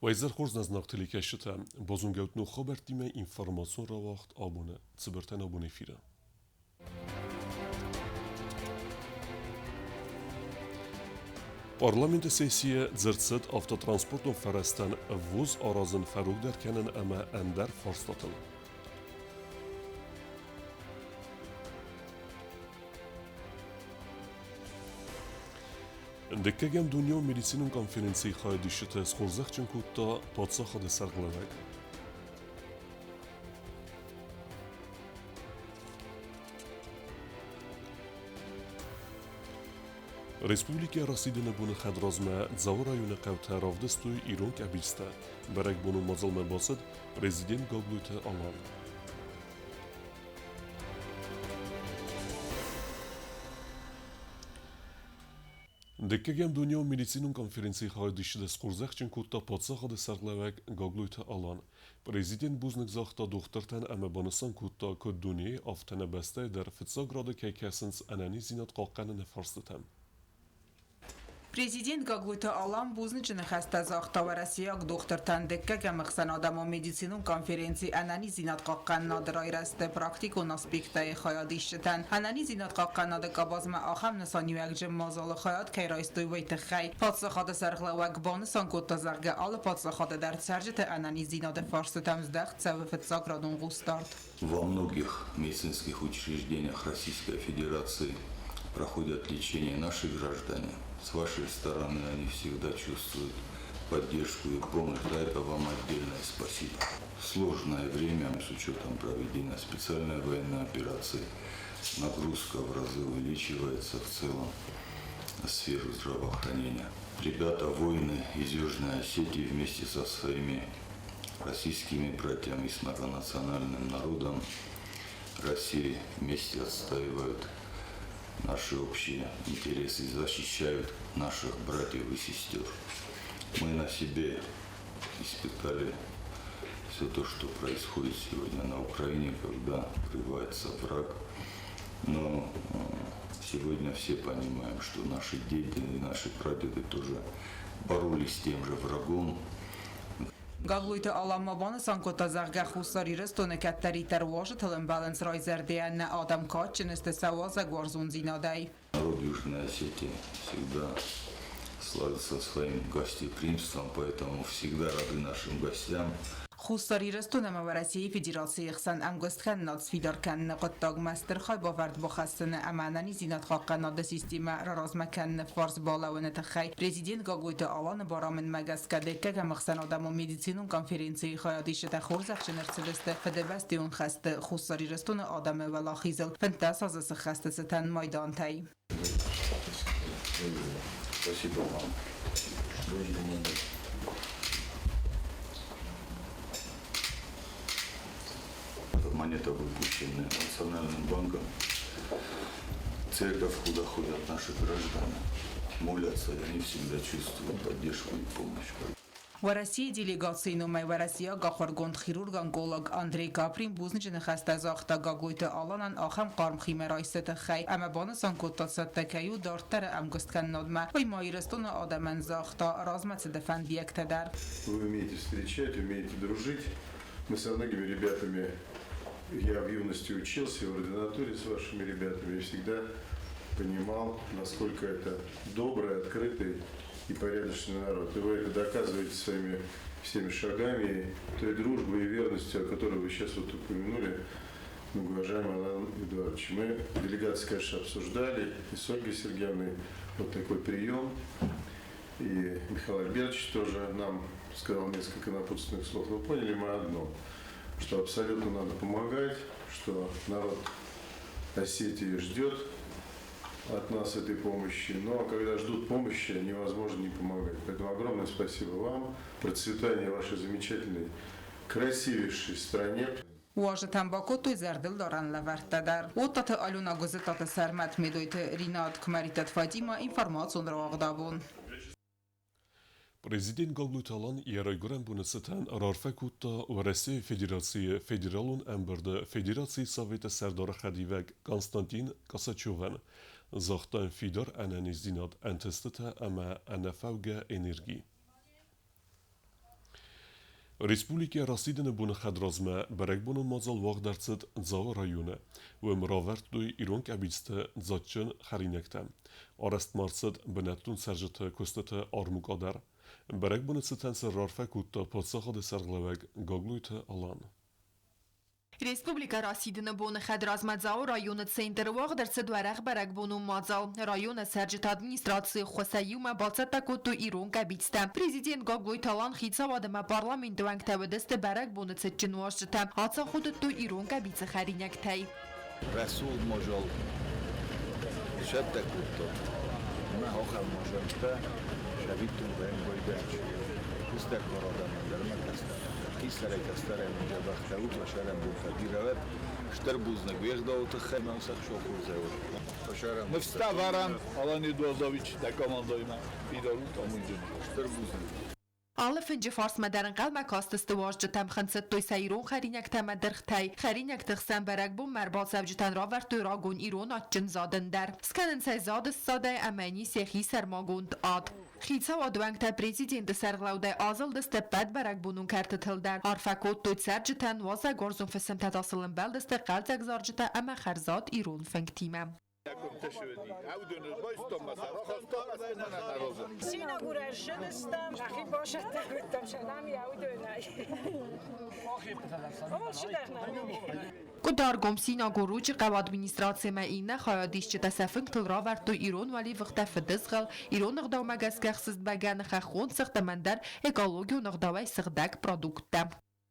Уӕ изӕр хорз нӕ зынаргъ телекӕсджытӕ! Базонгӕут ног хабӕрттимӕ информацион рауагъд абоны цыбыртӕн абон эфиры. Парламенты сессийы дзырд цыд автотранспортон фӕрӕзтӕн ввоз аразын фӕрогдӕр кӕнын ӕмӕ ӕндӕр фарстатыл. Дыккӕгӕм дунеон медицинон конференцийы хайадисджыты схорзӕхджын кодта паддзахады сӕргълӕууӕг. Республикӕ расидыны боны хӕдразмӕ Дзауы районы хъӕутӕ равдыстой ирон къӕбицтӕ. Бӕрӕгбонон мадзалмӕ бацыд президент Гаглойты Алан. Дыккӕгӕм дунеон медицинон конференцийы хайадисджыты схорзӕхджын кодта паддзахады сӕргълӕууӕг Гаглойты Алан. Президент бузныг загъта дохтыртӕн ӕмӕ банысан кодта, куыд дунейы, афтӕ нӕ бӕстӕйы дӕр фыццаг рады кӕй кӕсынц ӕнӕниздзинад хъахъхъӕныны фарстытӕм. Президент Гаглойты Алан бузныджы ныхӕстӕ загъта уӕрӕсейаг дохтыртӕн дыккӕгӕм ӕхсӕнадӕмон медицинон конференци ӕнӕниздзинад хъахъхъӕнынады райрӕзты практикон аспекттӕй хайадисджытӕн. Ӕнӕниздзинад хъахъхъӕнынады къабазмӕ ахӕм нысаниуӕгджын мадзалы хайад кӕй райстой, уый тыххӕй. Паддзахады сӕргълӕууӕг банысан кодта, зӕгъгӕ, алы паддзахады дӕр цӕрджыты ӕнӕниздзинады фарстытӕм здӕхт цӕуы фыццаградон хъусдард. Во многих медицинских учреждениях Российской Федерации проходят лечение наши граждане. С вашей стороны они всегда чувствуют поддержку и помощь. За это вам отдельное спасибо. Сложное время с учетом проведения специальной военной операции. Нагрузка в разы увеличивается в целом на сферу здравоохранения. Ребята, воины из Южной Осетии вместе со своими российскими братьями с многонациональным народом России вместе отстаивают наши общие интересы, защищают наших братьев и сестер. Мы на себе испытали все то, что происходит сегодня на Украине, когда врывается враг. Но сегодня все понимаем, что наши дети и наши прадеды тоже боролись с тем же врагом. Гаглойты Алан ма банысан кодта, зӕгъгӕ, Хуссар Ирыстоны кӕддӕриддӕр уазджытыл ӕмбӕлынц райзӕрдӕйӕ нӕ адӕм кадджын сты сӕ уазӕгуарзондзинадӕй. Народ Южной Осетии всегда славится своим гостеприимством, поэтому всегда рады нашим гостям. Хуссар Ирыстон ӕмӕ Уӕрӕсейы Федерацийы хсӕн ӕмгуысткӕнынад сфидар кӕныны хъуыддагмӕ стыр хайбавӕрд бахӕссыны ӕмӕ ӕнӕниздзинад хъахъхъӕнынады системӕ раразмӕ кӕныны фарс балӕууыны тыххӕй президент Гаглойты Аланы барамындмӕ гӕсгӕ дыккӕгӕм ӕхсӕнадӕмон медицинон конференцийы хайадисджытӕ хорзӕхджын ӕрцыдысты Фыдыбӕстӕйон хӕсты Хуссар Ирыстоны адӕмы уӕлахизыл 15 азы сыххӕсты цытӕн майдантӕй. Спасибо вам. Монета, выпущенная Национальным банком. Церковь, куда ходят наши граждане, молятся, и они всегда чувствуют поддержку и помощь. Уӕрӕсейы делегацийы номӕй уӕрӕсейаг ахуыргонд хирург-онколог Андрей Каприн бузныджы ныхӕстӕ загъта Гаглойты Аланӕн ахӕм хъарм химӕрайсты тыххӕй ӕмӕ банысан кодта, цӕттӕ кӕй у дарддӕры ӕмгуысткӕнынадмӕ. Уый ма Ирыстоны адӕмӕн загъта размӕцыды фӕндиӕгтӕ дӕр. Вы умеете встречать, умеете дружить. Мы со многими ребятами, я в юности учился в ординатуре с вашими ребятами и всегда понимал, насколько это добрый, открытый и порядочный народ. И вы это доказываете своими всеми шагами, той дружбой и верностью, о которой вы сейчас вот упомянули, уважаемый Алан Эдуардович. Мы в делегации, конечно, обсуждали и с Ольгой Сергеевной вот такой прием. И Михаил Альбертович тоже нам сказал несколько напутственных слов. Но поняли мы одно, что абсолютно надо помогать, что народ Осетии ждет от нас этой помощи. Но когда ждут помощи, невозможно не помогать. Поэтому огромное спасибо вам, процветания вашей замечательной, красивейшей стране. Уазджытӕн бакодтой зӕрдылдарӕн лӕвӕрттӕ дӕр. Оттаты Алена Гуызытаты Сӕрмӕт, Медойты Ринат, Куымӕридтаты Фатимӕ, информацион рауагъдабон. Президент Гаглойты Алан йӕ райгуырӕн боны цытӕн раарфӕ кодта Уӕрӕсейы Федерацийы Федералон ӕмбырды Федерацийы Советы сӕрдары хӕдивӕг Константин Косачевӕн, загъта йын фидар ӕнӕниздзинад, ӕнтыстытӕ ӕмӕ ӕнӕфӕугӕ энерги. Республикӕ расидыны боны хӕдразмӕ бӕрӕгбонон мадзал уагъд ӕрцыд Дзауы районы. Уым равӕрдтой ирон къӕбицты дзаджджын хӕринӕгтӕ. Арӕзт ма ӕрцыд бынӕттон цӕрджыты куыстыты армукъа дӕр. Бӕрӕгбоны цытӕн сын раарфӕ кодта паддзахады сӕргълӕууӕг Гаглойты Алан. Республикӕ расидыны боны хӕдразмӕ Дзауы районы центры уагъд ӕрцыд уӕрӕх бӕрӕгбонон мадзал. Районы цӕрджыты администрацийы ӕххуысӕй иумӕ бацӕттӕ кодтой ирон къӕбицтӕ. Президент Гаглойты Алан хицауад ӕмӕ парламенты уӕнгтӕ уыдысты бӕрӕгбоны цытджын уазджытӕ, ацаходыдтой ирон къӕбицы хӕринӕгтӕй. Рӕсугъд мадзал цӕттӕ кодтон. Мӕ ахӕм мадзӕлттӕ сӕвиттон бӕрӕгбойдӕнчы кустӕггар адӕмӕн дӕр ӕмӕ кӕстӕрӕн дӕр. Хистӕрӕй-кӕстӕрӕй уын дзӕбӕхтӕ ут, уӕ сӕрӕнбонтӕ бирӕ уӕд. Стыр бузныг уе гъдауы тыххӕй мӕм сӕ хорзӕй уӕд. Ныфстӕ вӕрӕм, Алан Эдуардович, дӕ командӕимӕ фидар ут, амондджын. Стыр бузныг. Алы фынджы фарсмӕ дӕр ӕнхъӕлмӕ кастысты уазджытӕм, хынцыдтой сӕ ирон хӕринӕгтӕ ӕмӕ дыргътӕй. Хӕринӕгты хсӕн бӕрӕгбонмӕ ӕрбацӕуджытӕн равӕрдтой рагон ирон адджын задын дӕр. Скӕнынц ӕй зады ссадӕй ӕмӕ йын ис йӕхи сӕрмагонд ад. Хицауады уӕнгтӕ президенты сӕргълӕудӕй азылдысты ӕппӕт бӕрӕгбонон кӕртытыл дӕр, арфӕ кодтой цӕрджытӕн, уазӕгуарзон фысымтӕ та сыл ӕмбӕлдысты хъӕлдзӕг зарджытӕ ӕмӕ хӕрзад ирон фынгтимӕ. Синагур ӕрсыдыстӕм, нӕхи басӕттӕ кодтам, сӕнам йӕ уыдонӕй. Къуыдаргом Синагуручы хъӕуы администрацимӕ иннӕ хайадисджытӕ сӕ фынгтыл равӕрдтой ирон уӕливыхтӕ, фыдызгъӕл, ирон ӕгъдаумӕ гӕсгӕ ӕхсыст бӕгӕны, хӕххон цыхт ӕмӕ ӕндӕр экологион ӕгъдауӕй сыгъдӕг продукттӕ.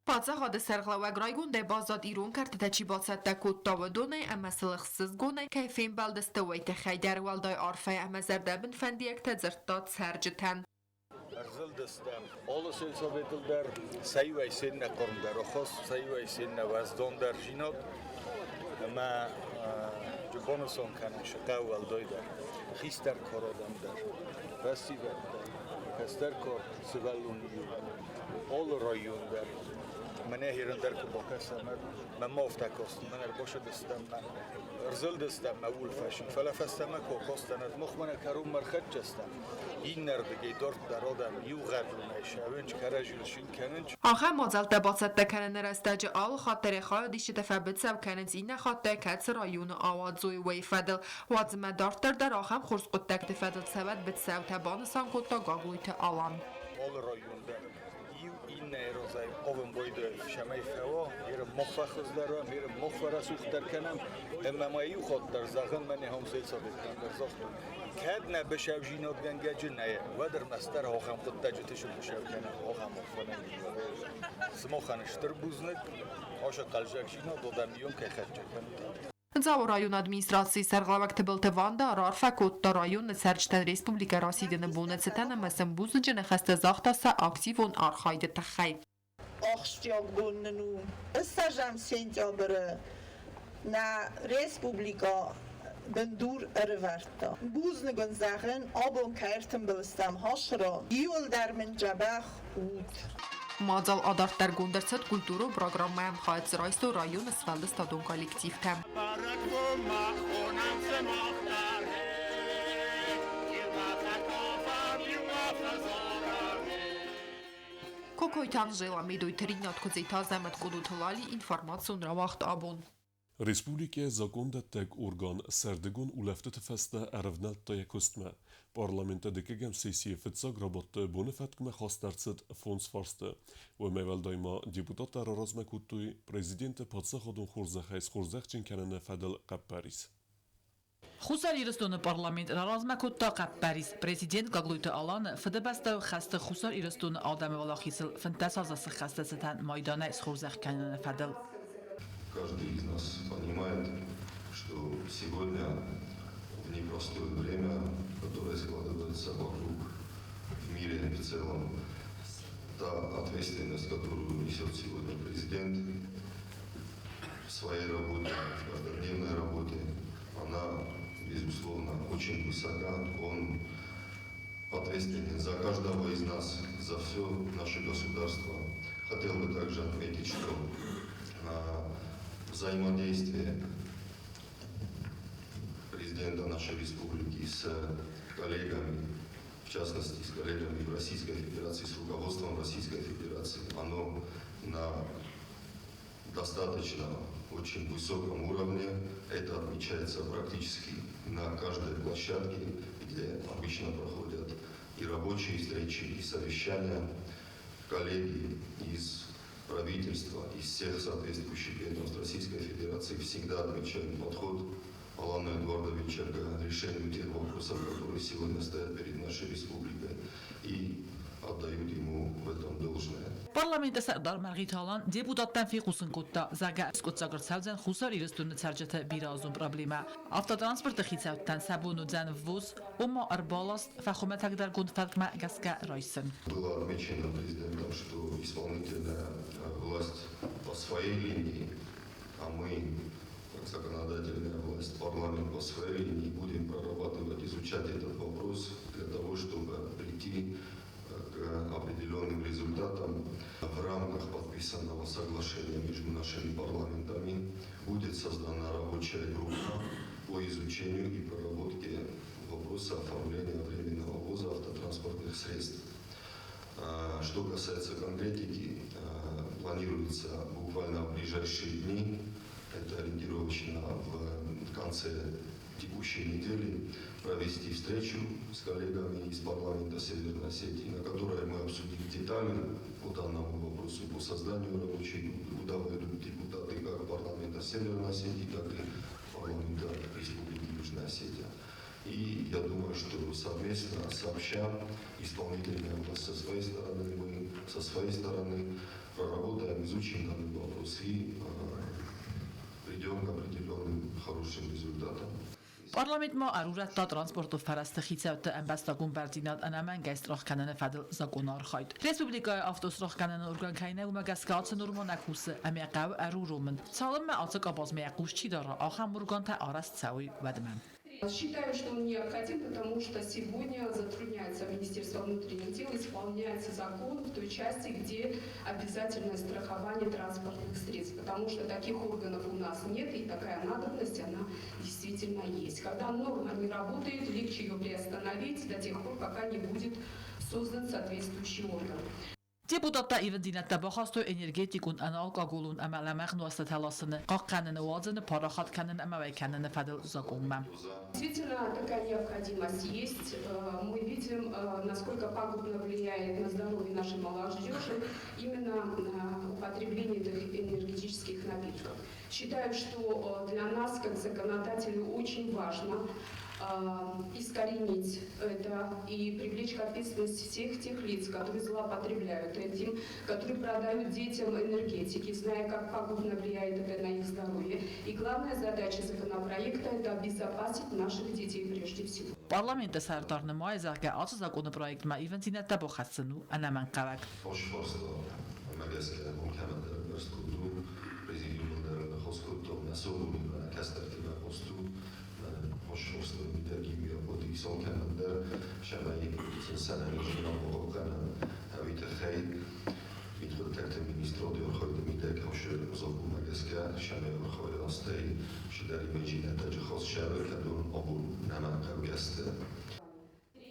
Паддзахады сӕргълӕууӕг райгондӕй баззад ирон кӕртытӕ чи бацӕттӕ кодта, уыдонӕй ӕмӕ сыл ӕхсызгонӕй кӕй фембӕлдысты, уый тыххӕй дӕр уӕлдай арфӕ ӕмӕ зӕрдӕбын фӕндиӕгтӕ дзырдта цӕрджытӕн. Ӕрзылдыстӕм алы сельсоветыл дӕр, сӕ иуӕй се ннӕ хъуырмдӕр охос, сӕ иуӕй се ннӕ уӕздондӕр зинод ӕмӕ джыбонысон кӕнын сыхъӕ уӕлдайдӕр хистӕр кородӕм дӕр, фӕсивӕд дӕр, кӕстӕр кор сывӕллон иу, алы район дӕр. Мӕнӕ херын дӕр куы бакӕсӕм, мӕ ма афтӕ кастын, мӕн ӕрбасыдыстӕм, ӕрзылдыстӕм мӕ улфӕсын, фӕлӕ фӕстӕмӕ куы акастӕн, ӕз мах мӕнӕ кӕронмӕ ӕрхӕццӕ стӕм. Иннӕрдыгӕй дарддӕр адӕм иугъӕдонӕй сӕвынч, кӕрӕдзийыл цин кӕнынч. Ахӕм мадзӕлттӕ бацӕттӕ кӕныны рӕстӕджы алы хатт дӕр йӕ хайадисджытӕ фӕбыцӕу кӕнынц иннӕ хаттӕй, кӕцы районы ауадзой, уый фӕдыл. Уадзынмӕ дарддӕр дӕр ахӕм хорз хъуыддӕгты фӕдыл цӕуӕд быцӕутӕ, банысан кодта Гаглойты Алан. Алы район дӕр иу иннӕйы разӕй хъавын байдайы, цӕмӕй фӕуа, еры мах фӕхуыздӕр уӕм, еры мах фӕрӕсугъддӕр кӕнӕм. Ӕмӕ ма иу хатт дӕр зӕгъын, мӕнӕ хом сельсоветтӕн дӕр загътон, кӕд нӕ бысӕвзинадгӕнгӕджы нӕ, уӕд ӕрмӕстдӕр ахӕм хъуыддаджыты сыбысӕв кӕнӕм, ахӕм арфӕнӕн Сымахӕн стыр бузныг, ашы хъӕлдзӕгдзинад адӕм иум кӕй хӕццӕ кӕнут. Дзауы районы администрацийы сӕргълӕууӕг Тыбылты Ванда раарфӕ кодта районы цӕрджытӕн республикӕ расидыны боны цытӕн ӕмӕ сын бузныджы ныхӕстӕ загъта сӕ активон архайды тыххӕй. Ахсджиаг бон нын у. Ссӕдзӕм сентябры нӕ республикӕ бындур ӕрывӕрдта. Бузныг уын зӕгъын, абон кӕй ӕртымбыл стӕм Хашыры, иуылдӕр мын дзӕбӕх ут. Мадзал адарддӕргонд ӕрцыд культурон программӕйӕн хайад дзы райстой районы сфӕлдыстадон коллективтӕ. Кокойты Анжела, Медойты Ринат, Куыдзиты Азӕмӕт, Къудуты Лали, информацион рауагъд абон. Республикӕйы закондӕттӕг орган сӕрдыгон улӕфтыты фӕстӕ ӕрӕвнӕлдта йӕ куыстмӕ. Парламенты дыккӕгӕм сессийы фыццаг рабадты боны фӕткмӕ хаст ӕрцыд фондз фарсты. Уымӕй уӕлдай ма депутаттӕ раразмӕ кодтой президенты паддзахадон хорзӕхӕй схорзӕхджын кӕныны фӕдыл хъӕппӕрис. Хуссар Ирыстоны парламент раразмӕ кодта хъӕппӕрис президент Гаглойты Аланы Фыдыбӕстӕйы хӕсты Хуссар Ирыстоны адӕмы уӕлахизыл 15 азы сыххӕсты цытӕн майданӕй схорзӕх кӕныны фӕдыл. Каждый из нас понимает, что сегодня в непростое время, которое складывается вокруг в мире в целом, та ответственность, которую несет сегодня президент в своей работе, в каждодневной работе, она, безусловно, очень высока. Он ответственен за каждого из нас, за все наше государство. Хотел бы также отметить, что взаимодействие президента нашей республики с коллегами, в частности с коллегами в Российской Федерации, с руководством Российской Федерации, оно на достаточно очень высоком уровне. Это отмечается практически на каждой площадке, где обычно проходят и рабочие встречи, и совещания. Коллеги из правительства, из всех соответствующих ведомств Российской Федерации всегда отмечают подход Алана Эдуардовича к решению тех вопросов, которые сегодня стоят перед нашей республикой, и отдают ему в этом должное. Парламенты сӕрдар Мӕргъиты Алан депутаттӕн фехъусын кодта, зӕгъгӕ, скъуыддзаг ӕрцӕудзӕн Хуссар Ирыстоны цӕрджыты бирӕазон проблемӕ. Автотранспорты хицӕуттӕн сӕ бон уыдзӕн ввоз, ома ӕрбаласт, фӕхуымӕтӕгдӕргонд фӕткмӕ гӕсгӕ райсын. Было отмечено президентом, что исполнительная власть по своей линии, а мы, как законодательная власть, парламент по своей линии, будем прорабатывать, изучать этот вопрос для того, чтобы прийти к определенным результатам. В рамках подписанного соглашения между нашими парламентами будет создана рабочая группа по изучению и проработке вопроса оформления временного ввоза автотранспортных средств. Что касается конкретики, планируется буквально в ближайшие дни, это ориентировочно в конце текущей недели, провести встречу с коллегами из парламента Северной Осетии, на которой мы обсудим детали по данному вопросу, по созданию рабочей группы, куда войдут депутаты как парламента Северной Осетии, так и парламента Республики Южная Осетия. И я думаю, что совместно, сообща, исполнительная власть со своей стороны, мы со своей стороны проработаем, изучим данный вопрос и придем к определенным хорошим результатам. Парламент ма ӕрурӕдта транспорты фӕрӕзты хицӕутты ӕмбӕстагон бардзинад ӕнӕмӕнгӕй страх кӕныны фӕдыл закъонархайд. Республикӕйы автострах кӕныны орган кӕй нӕй, уымӕ гӕсгӕ ацы нормӕ нӕ кусы ӕмӕ йӕ хъӕуы ӕруромын, цалынмӕ ацы къабазмӕ йӕ хъус чи дара, ахӕм органтӕ арӕзт цӕуой, уӕдмӕ. Считаю, что он необходим, потому что сегодня затрудняется Министерство внутренних дел исполнять закон в той части, где обязательное страхование транспортных средств, потому что таких органов у нас нет, и такая надобность, она действительно есть. Когда норма не работает, легче ее приостановить до тех пор, пока не будет создан соответствующий орган. Депутаттӕ ивындзинӕдтӕ бахастой энергетикон, ӕнӕалкоголон ӕмӕ лӕмӕгъ нуӕзтытӕ ласыны, хъахъхъӕныны, уадзыны, парахат кӕнын ӕмӕ уӕй кӕныны фӕдыл закъонмӕ. Действительно, такая необходимость есть. Мы видим, насколько пагубно влияет на здоровье нашей молодежи именно употребление этих энергетических напитков. Считаю, что для нас, как законодателей, очень важно искоренить это и привлечь к ответственности всех тех лиц, которые злоупотребляют этим, которые продают детям энергетики, зная, как пагубно влияет это на их здоровье. И главная задача законопроекта – это обезопасить наших детей прежде всего. Парламенты сӕрдар нымайы, зӕгъгӕ, ацы закъоны проектмӕ ивындзинӕдтӕ бахӕссын у ӕнӕмӕнгхъӕуӕг.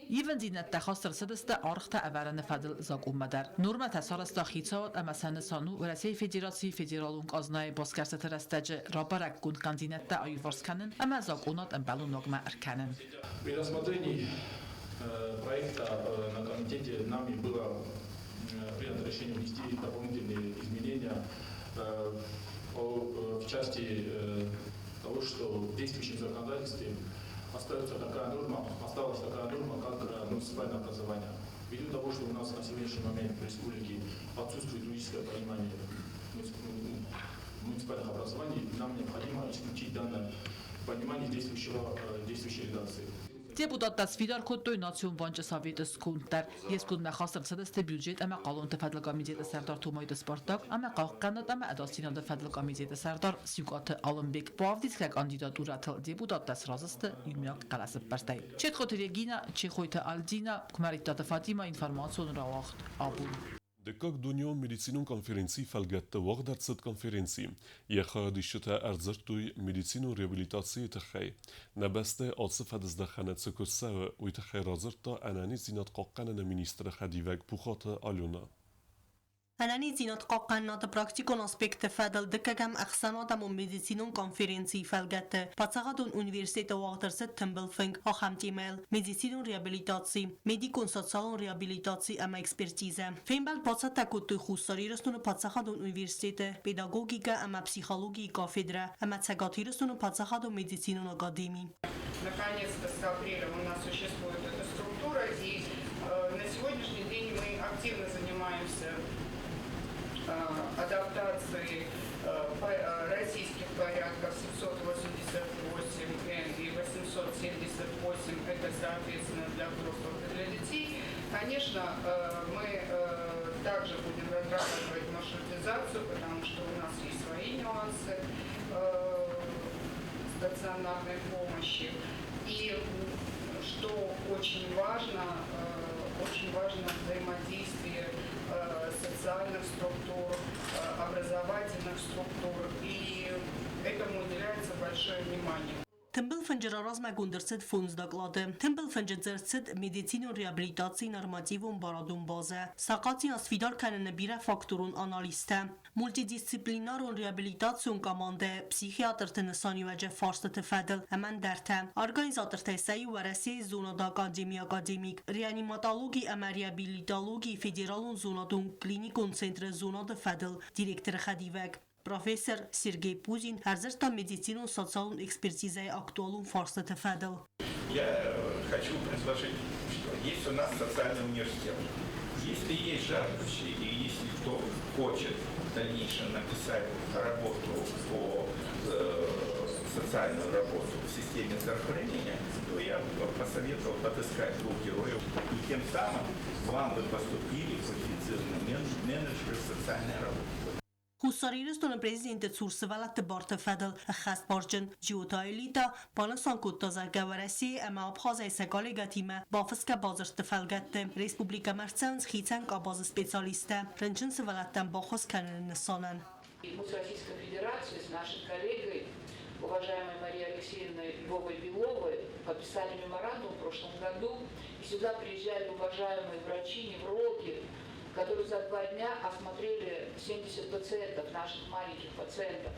Ивындзинӕдтӕ хаст ӕрцыдысты ӕргътӕ ӕвӕрыны фӕдыл закъонмӕ дӕр. Нормӕтӕ сарӕзта хицауад ӕмӕ сӕ нысан у Уӕрӕсейы Федерацийы Федералон къазнайы басгӕрстыты рӕстӕджы рабӕрӕггонд хъӕндзинӕдтӕ аиуварс кӕнын ӕмӕ закъонад ӕмбӕлон уагмӕ ӕркӕнын. При рассмотрении проекта на комитете нами было принято решение внести дополнительные изменения в части того, что в действующем законодательстве остается такая норма, осталась такая норма, как муниципальное образование. Ввиду того, что у нас на сегодняшний момент в республике отсутствует юридическое понимание муниципальных образований, нам необходимо исключить данное понимание действующей редакции. Депутаттӕ сфидар кодтой Национ банчы советы сконд дӕр. Йе скондмӕ хаст ӕрцыдысты бюджет ӕмӕ хъалонты фӕдыл комитеты сӕрдар Томайты Спартак ӕмӕ хъахъхъӕнад ӕмӕ ӕдасдзинады фӕдыл комитеты сӕрдар Сиукъаты Алымбег. Бавдисгӕ кандидатурӕтыл депутаттӕ сразы сты иумиаг хъӕлӕсӕппӕрстӕй. Четхоты Регина, Чехойты Альдина, Куымӕридтаты Фатимӕ, информацион рауагъд Абон. Дыккаг дунеон медицинон конференцийы фӕлгӕтты уагъд ӕрцыд конференци. Йӕ хайадисджытӕ ӕрдзырдтой медицинон реабилитацийы тыххӕй. Нӕ бӕстӕйы ацы фӕдыздӕхӕны цы куыст цӕуы, уый тыххӕй радзырдта ӕнӕниздзинад хъахъхъӕныны министры хӕдивӕг Пухаты Алена. Ӕнӕниздзинад хъахъхъӕнынады практикон аспектты фӕдыл дыккӕгӕм ӕхсӕнадӕмон медицинон конференцийы фӕлгӕтты Паддзахадон университеты уагъд ӕрцыд тымбыл фынг ахӕм темӕйыл медицинон реабилитаци, медикон-социалон реабилитаци ӕмӕ экспертизӕ. Фембӕлд бацӕттӕ кодтой Хуссар Ирыстоны паддзахадон университеты педагогикӕ ӕмӕ психологийы кафедрӕ ӕмӕ Цӕгат Ирыстоны паддзахадон медицинон академи. Наконец-то с апреля у нас существует эта структура, и на сегодняшний день мы активно занимаемся адаптацией российских порядков 788Н и 878, это, соответственно, для взрослых и для детей. Конечно, мы также будем разрабатывать маршрутизацию, потому что у нас есть свои нюансы стационарной помощи. И что очень важно взаимодействие социальных структур, образовательных структур. И этому уделяется большое внимание. Тымбыл фынджы раразмӕгонд ӕрцыд фондз доклады. Тымбыл фынджы дзырд цыд медицинон реабилитацийы нормативон барадон базӕ, сахъатдзинад сфидар кӕныны бирӕфакторон анализтӕ, мультидисциплинарон реабилитацион командӕ, психиатрты нысаниуӕджы фарстыты фӕдыл ӕмӕ ӕндӕртӕ. Организатортӕй сӕ иу Уӕрӕсейы зонады академийы академик, реаниматологи ӕмӕ реабилитологийы федералон зонадон клиникон центры зонады фӕдыл директоры хӕдивӕг, профессор Сергей Пузин ӕрдзырдта медицинон-социалон экспертизӕйы актуалон фарстыты фӕдыл. Я хочу предложить, что есть у нас социальный университет. Если есть жаждущие и если кто хочет в дальнейшем написать работу по социальную работу в системе здравоохранения, то я посоветовал подыскать двух героев. И тем самым вам бы поступили квалифицированные менеджеры социальной работы. Хуссар Ирыстоны президенты цур сывӕллӕтты барты фӕдыл ӕххӕстбарджын Джиоты Аэлита банысан кодта, зӕгъгӕ, Уӕрӕсейы ӕмӕ Абхазӕй сӕ коллегӕтимӕ бафысгӕ бадзырдты фӕлгӕтты республикӕмӕ ӕрцӕуынц хицӕн къабазы специалисттӕ рынчын сывӕллӕттӕн баххуыс кӕныны нысанӕн. Мы с Российской Федерацией, с нашей коллегой, уважаемой Марией Алексеевной Львовой-Беловой, подписали меморандум в прошлом году. И сюда приезжали уважаемые врачи, неврологи, которые за 2 дня осмотрели 70 пациентов, наших маленьких пациентов.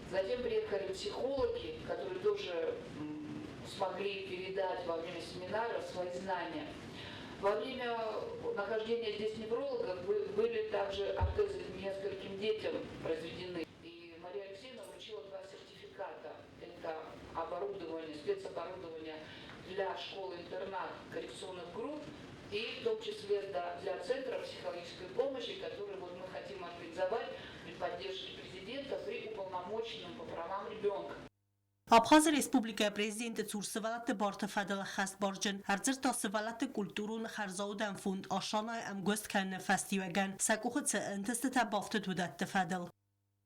Затем приехали психологи, которые тоже смогли передать во время семинара свои знания. Во время нахождения здесь неврологов были также ортезы нескольким детям произведены. И Мария Алексеевна вручила два сертификата. Это оборудование, спецоборудование для школы-интернат коррекционных групп и в том числе для Центра психологической помощи, который вот мы хотим организовать при поддержке президента при уполномоченном по правам ребенка. Абхазы Республикӕйы президенты цур сывӕллӕтты барты фӕдыл ӕххӕстбарджын ӕрдзырдта сывӕллӕтты культурон хӕрзаудӕн фонд Ашана-йы ӕмгуыст кӕныны фӕстиуӕгӕн сӕ къухы цы ӕнтыстытӕ бафтыд, уыдӕтты фӕдыл.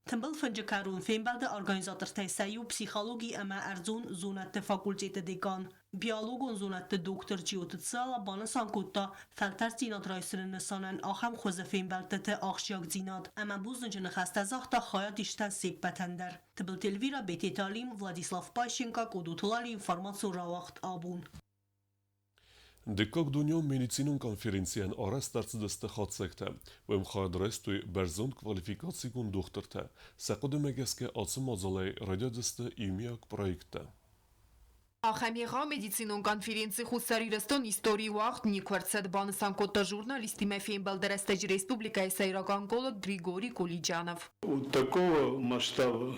Тымбыл фынджы кӕрон фембӕлды организатортӕй сӕ иу психологи ӕмӕ ӕрдзон зонӕдты факультеты декан, биологон зонӕдты доктор Джиоты Циала банысан кодта, фӕлтӕрддзинад райсыны нысанӕн ахӕм хуызы фембӕлдтыты ахсджиагдзинад ӕмӕ бузныджы ныхӕстӕ загъта хайадисджытӕн се ппӕтӕн дӕр. Тыбылты Эльвира, Бететы Алим, Владислав Пащенко, Къудуты Лали, информацион рауагъд абон. Дыккаг дунеон медицинон конференцийӕн арӕзт ӕрцыдысты хатдзӕгтӕ. Уым хайад райстой бӕрзонд квалификацигонд дохтыртӕ. Сӕ хъуыдымӕ гӕсгӕ ацы мадзалӕй райдайдзысты иумиаг проекттӕ. Ахӕм егъау медицинон конференци Хуссар Ирыстон историйы уагъд никуы ӕрцыд, банысан кодта журналисттимӕ фембӕлды рӕстӕджы республикӕйы сӕйраг онколог Григорий Кулиджанов. Вот такого масштаба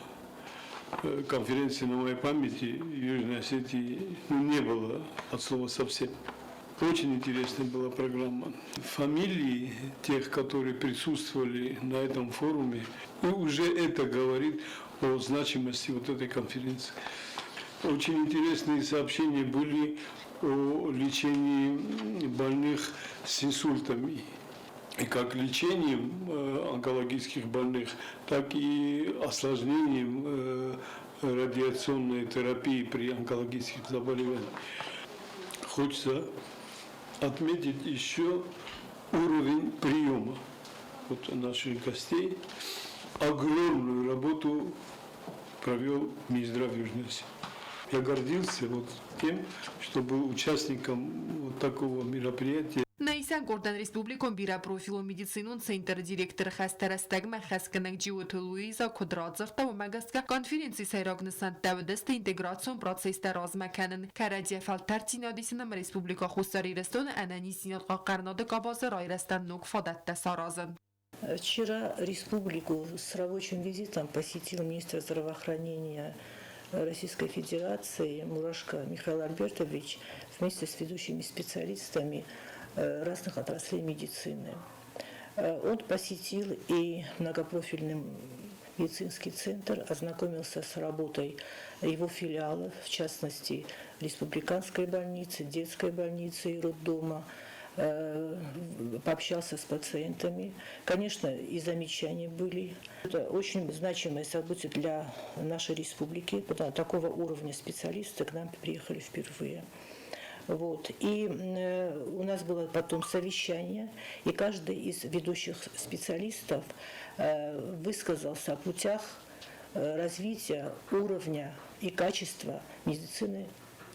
конференции на моей памяти в Южной Осетии, ну, не было от слова совсем. Очень интересная была программа. Фамилии тех, которые присутствовали на этом форуме, и уже это говорит о значимости вот этой конференции. Очень интересные сообщения были о лечении больных с инсультами. И как лечением онкологических больных, так и осложнением радиационной терапии при онкологических заболеваниях. Хочется отметить еще уровень приема вот наших гостей. Огромную работу провел Минздрав Южной Осетии. Я гордился вот тем, что был участником вот такого мероприятия. Нӕ исӕн къордӕн Республикон бирӕпрофилон медицинон центры директоры хӕстӕ рӕстӕгмӕ ӕххӕстгӕнӕг Джиоты Луиза куыд радзырдта, уымӕ гӕсгӕ конференцийы сӕйраг нысӕнттӕ уыдысты интеграцион процесстӕ размӕ кӕнын, кӕрӕдзийӕ фӕлтӕрддзинад исын ӕмӕ Республикӕ Хуссар Ирыстоны ӕнӕниздзинад хъахъхъӕнынады къабазы райрӕзтӕн ног фадӕттӕ саразын. Вчера республику с рабочим визитом посетил министр здравоохранения Российской Федерации Мурашко Михаил Альбертович вместе с ведущими специалистами разных отраслей медицины. Он посетил и многопрофильный медицинский центр, ознакомился с работой его филиалов, в частности, Республиканской больницы, детской больницы и роддома, пообщался с пациентами. Конечно, и замечания были. Это очень значимое событие для нашей республики, потому такого уровня специалисты к нам приехали впервые. Вот. И у нас было потом совещание, и каждый из ведущих специалистов высказался о путях развития уровня и качества медицины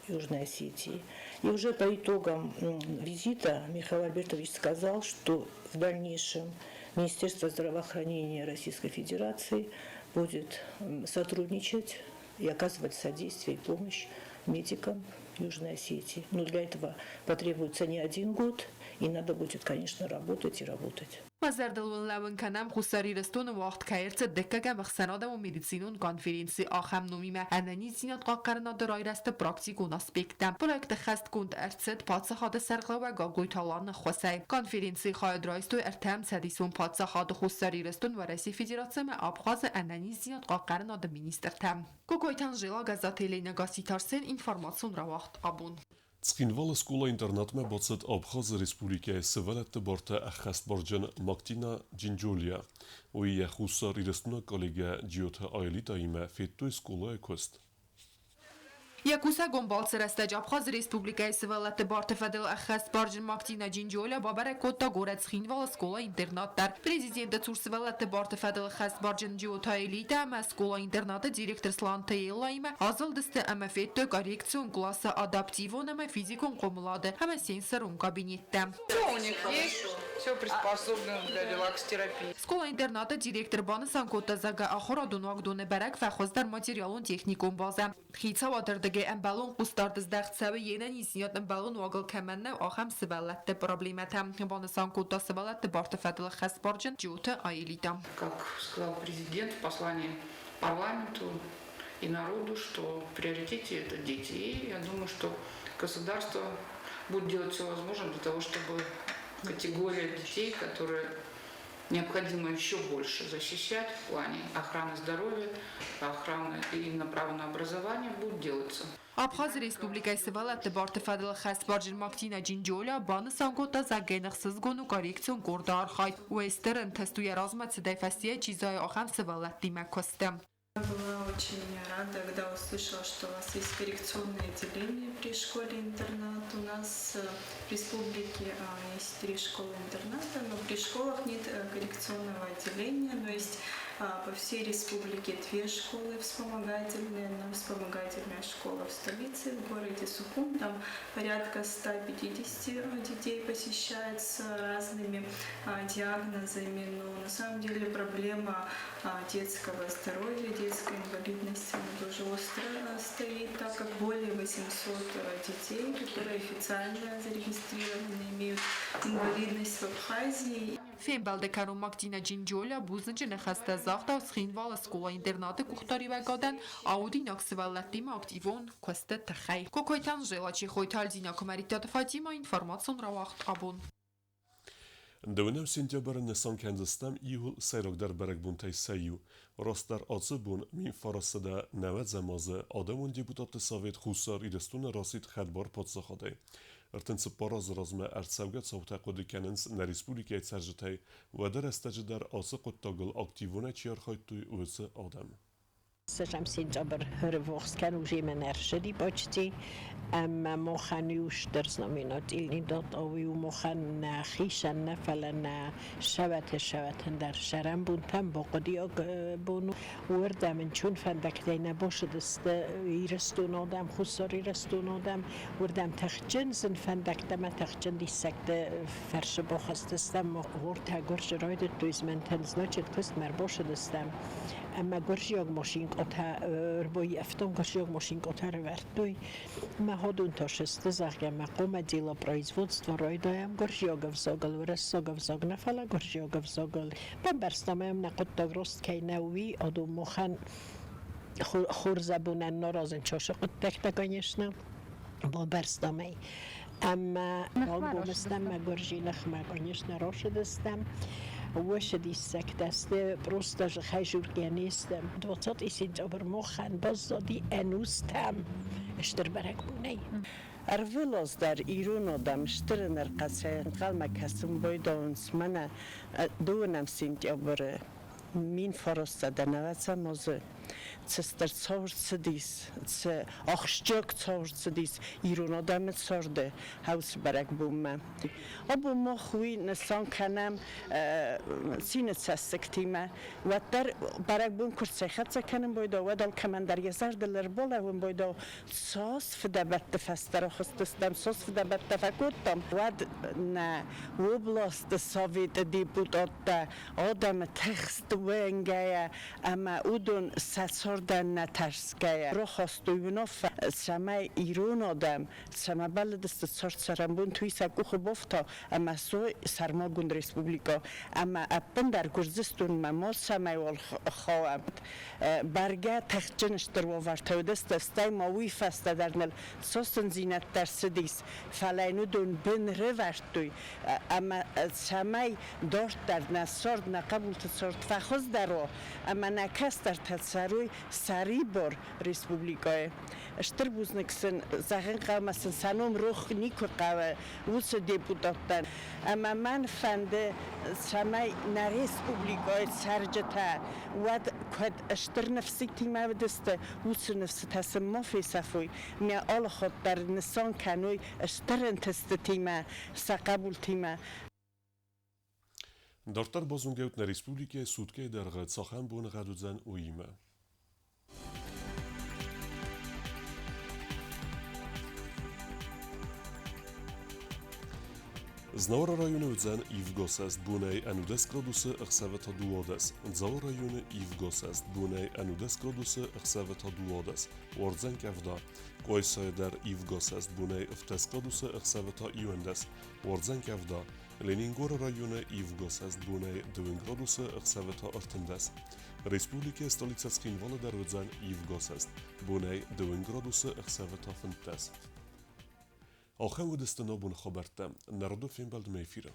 Южной Осетии. И уже по итогам визита Михаил Альбертович сказал, что в дальнейшем Министерство здравоохранения Российской Федерации будет сотрудничать и оказывать содействие и помощь медикам Южной Осетии. Но для этого потребуется не один год, и надо будет, конечно, работать и работать. Мӕ зӕрдыл уын лӕууын кӕнӕм, Хуссар Ирыстоны уагъд кӕй ӕрцыд дыккӕгӕм ӕхсӕнадӕмон медицинон конференци ахӕм номимӕ Ӕнӕниздзинад хъахъхъӕнынады райрӕзты практикон аспекттӕ. Проект ӕххӕстгонд ӕрцыд паддзахады сӕргълӕууӕг Гаглойты Аланы ӕххуысӕй. Конференцийы хайад райстой ӕртӕ ӕмцӕдисон паддзахады Хуссар Ирыстон, Уӕрӕсейы Федераци ӕмӕ Абхазы ӕнӕниздзинад хъахъхъӕнынады министртӕ. Кокойты Анжела, Гӕззаты Еленӕ, Гасситы Арсен, информацион рауагъд абон. Цхинвалы скъола-интернатмӕ бацыд Абхазы Республикӕйы сывӕллӕтты бартӕ ӕххӕстбарджын Мактина Джинджолия. Уый йӕ Хуссар Ирыстонаг коллегӕ Джиоты Аэлитаимӕ федтой скъолайы куыст. Йӕ кусӕгон балцы рӕстӕджы Абхазы Республикӕйы сывӕллӕтты барты фӕдыл ӕххӕстбарджын Мактина Джинджолия бабӕрӕг кодта горӕт Цхинвалы скъола-интернат дӕр. Президенты цур сывӕллӕтты барты фӕдыл ӕххӕстбарджын Джиоты Аэлитӕ ӕмӕ скъола-интернаты директор Сланты Эллаимӕ азылдысты ӕмӕ федтой коррекцион къласы адаптивон ӕмӕ физикон хъомылады ӕмӕ сенсорон кабинеттӕ. Все у них есть, все приспособлено для релакс-терапии. Скъола-интернаты директор банысан кодта, зӕгъгӕ, ахуырадон уагдоны бӕрӕг фӕхуыздӕр материалон-техникон базӕ. Хицауады рдыгӕй ӕмбӕлон хъусдард здӕхт цӕуы йе нӕниздзинад ӕмбӕлон уагыл кӕмӕн нӕу, ахӕм сывӕллӕтты проблемӕтӕм, банысан кодта сывӕллӕтты барты фӕдыл ӕххӕстбарджын Джиоты Аэлита. Как сказал президент в послании парламенту и народу, что в приоритете это дети. И я думаю, что государство будет делать все возможное для того, чтобы категория детей, которые необходимо еще больше защищать в плане охраны здоровья, охраны именно права на образование, будет делаться. Абхазы Республикӕйы сывӕллӕтты барты фӕдыл ӕххӕстбарджын Мактина Джинджолиа банысан кодта, зӕгъгӕ, ӕхсызгон у коррекцион къорды архайд. Уӕ стыр ӕнтыст у йӕ размӕ цыдӕй фӕстийӕ чи зайы, ахӕм сывӕллӕттимӕ куысты. Я была очень рада, когда услышала, что у вас есть коррекционное отделение при школе-интернат. У нас в республике есть три школы-интерната, но при школах нет коррекционного отделения. Но есть по всей республике две школы вспомогательные. Одна вспомогательная школа в столице, в городе Сухум. Там порядка 150 детей посещает с разными диагнозами. Но на самом деле проблема детского здоровья, детской инвалидности, она тоже остро стоит, так как более 800 детей, которые официально зарегистрированы, имеют инвалидность в Абхазии. Фембӕлды кӕрон Мактина Джинджолиа бузныджы ныхӕстӕ загъта Цхинвалы скъола-интернаты къухдариуӕгадӕн аудинаг сывӕллӕттимӕ активон куысты тыххӕй. Кокойты Анжела, Чехойты Альзина, Куымӕридтаты Фатимӕ, информацион рауагъд абон. Дыууынӕм сентябры нысан кӕндзыстӕм иууыл сӕйрагдӕр бӕрӕгбонтӕй сӕ иу. Растдӕр ацы бон 1990 азы Адӕмон депутатты совет Хуссар Ирыстоны рацыд хӕдбар паддзахадӕй. 34 азы размӕ ӕрцӕугӕ цаутӕ хъуыды кӕнынц нӕ республикӕйы цӕрджытӕй, уӕды рӕстӕджы дӕр ацы хъуыддагыл активонӕй чи архайдтой, уыцы адӕм. Сӕм сентябрь ӕрыввахс кӕн уже мӕ ӕрсыди почти, ӕмӕ махӕн иу стыр знаменательный дата у махӕн нӕхицӕн нӕ, фӕлӕ нӕ сӕвӕты сӕвӕтӕн дӕр сӕрӕнбонтӕн бахъуыдиаг бон у. Уырдӕм ӕнцон фӕндӕгтӕй нӕ бацыдысты Ирыстоны адӕм, Хуссар Ирыстоны адӕм. Уырдӕм тыхджын зын фӕндӕгтӕ ӕмӕ тыхджын диссӕгты фӕрцы бахызтыстӕм. Хортӕ гуырдзы райдыдтой змӕнтын, значит, куыстмӕ ӕрбацыдыстӕм. Ӕмӕ гуырдзиаг машинкъотӕ ӕрбаййӕфтам, гуырдзиаг машинкъотӕ ӕрӕвӕрдтой. Мӕ ходон та сысты, зӕгъгӕ, мӕ хъуамӕ делопроизводство райдайӕм гуырдзиаг ӕвзагыл, уырыссаг ӕвзаг нӕ, фӕлӕ гуырдзиаг ӕвзагыл. Бамбӕрстам ӕм, нӕ хъуыддаг раст кӕй нӕу, уый, адон махӕн хорзӕбонӕн нӕ разын часы хъуыддӕгтӕ, конечно, бамбӕрстам ӕй. Ӕмӕ рангом стӕм, мӕ гуырдзийы ныхмӕ, конечно, рацыдыстӕм. Уыцы диссӕгтӕ сты, просто зыхӕй-жургӕ не сты. 20 сентябрь махӕн баззади ӕнустӕм стыр бӕрӕгбонӕй. Ӕрвылаз дӕр ирон адӕм стыр ӕнӕрхъӕцӕй ӕнхъӕлмӕ кӕсын байдайынц мӕнӕ 2 сентябры 1990 азы цы стыр цау ӕрцыдис, цы ахсджиаг цау ӕрцыдис ирон адӕмы царды хӕусы бӕрӕгбонмӕ. Абон мах уый нысан кӕнӕм цины цӕссыгтимӕ. Уӕддӕр бӕрӕгбон куы рцӕйхӕццӕ кӕнын байдау, уӕд алкӕмӕн дӕр йӕ зӕрдыл ӕрбалӕууын байдау, цас фыдӕбӕтты фӕстӕ рахызтыстӕм, цас фыдӕбӕттӕ фӕкодтам, уӕд нӕ областы советы депутаттӕ адӕмы тыхст уӕнгӕйӕ ӕмӕ уыдон сӕ цардӕн нӕ тӕрсгӕйӕ рахастой уынаффӕ, цӕмӕй ирон адӕм цӕмӕ бӕллыдысты цард цӕрӕнбонты, уый сӕ къухы бафта ӕмӕ суой сӕрмагонд республикӕ ӕмӕ ӕппындӕр Гуырдзыстонмӕ ма цӕмӕйуал хауа. Бӕргӕ тыхджын стыр уавӕртӕ уыдысты, стӕй ма уый фӕстӕ дӕр ныл сосындзинӕдтӕ рцыдис, фӕлӕ йын уыдон бын рывӕрдтой ӕмӕ цӕмӕй дарддӕр нӕ цард, нӕ хъӕбулты цард фӕхуыздӕр уа ӕмӕ нӕ кӕстӕртӕ цӕрой сӕрибар республикӕйы. Стыр бузныг сын зӕгъын хъӕуы ӕмӕ сын сӕ ном рох никуы хъӕуы уыцы депутаттӕн. Ӕмӕ мӕн фӕнды, цӕмӕй нӕ республикӕйы цӕрджытӕ уӕд куыд стыр ныфсытимӕ уыдысты, уыцы ныфсытӕ сын ма фесӕфой, мӕ алыхатт дӕр нысан кӕной стыр ӕнтыстытимӕ, сӕ хъӕбултимӕ. Дарддӕр базонгӕут нӕ республикӕйы суткӕйы дӕргъы цахӕм боныгъӕд уыдзӕн, уыимӕ. Знауыры районы уыдзӕн ивгосӕст бонӕй 11 градусы, ӕхсӕвы та 12. Дзауы районы ивгосӕст бонӕй 11 градусы, ӕхсӕвы та 12. Уардзӕн къӕвда. Къуайсайы дӕр ивгосӕст бонӕй 17 градусы, ӕхсӕвы та 11. Уардзӕн къӕвда. Ленингоры районы ивгосӕст бонӕй 2 градусы, ӕхсӕвы та 13. Республикӕйы столицӕ Цхинвалы дӕр уыдзӕн ивгосӕст бонӕй 2 градусы, ӕхсӕвы та 15. Ахӕм уыдысты нӕ боны хабӕрттӕ. Нӕ радон фембӕлдмӕ эфиры.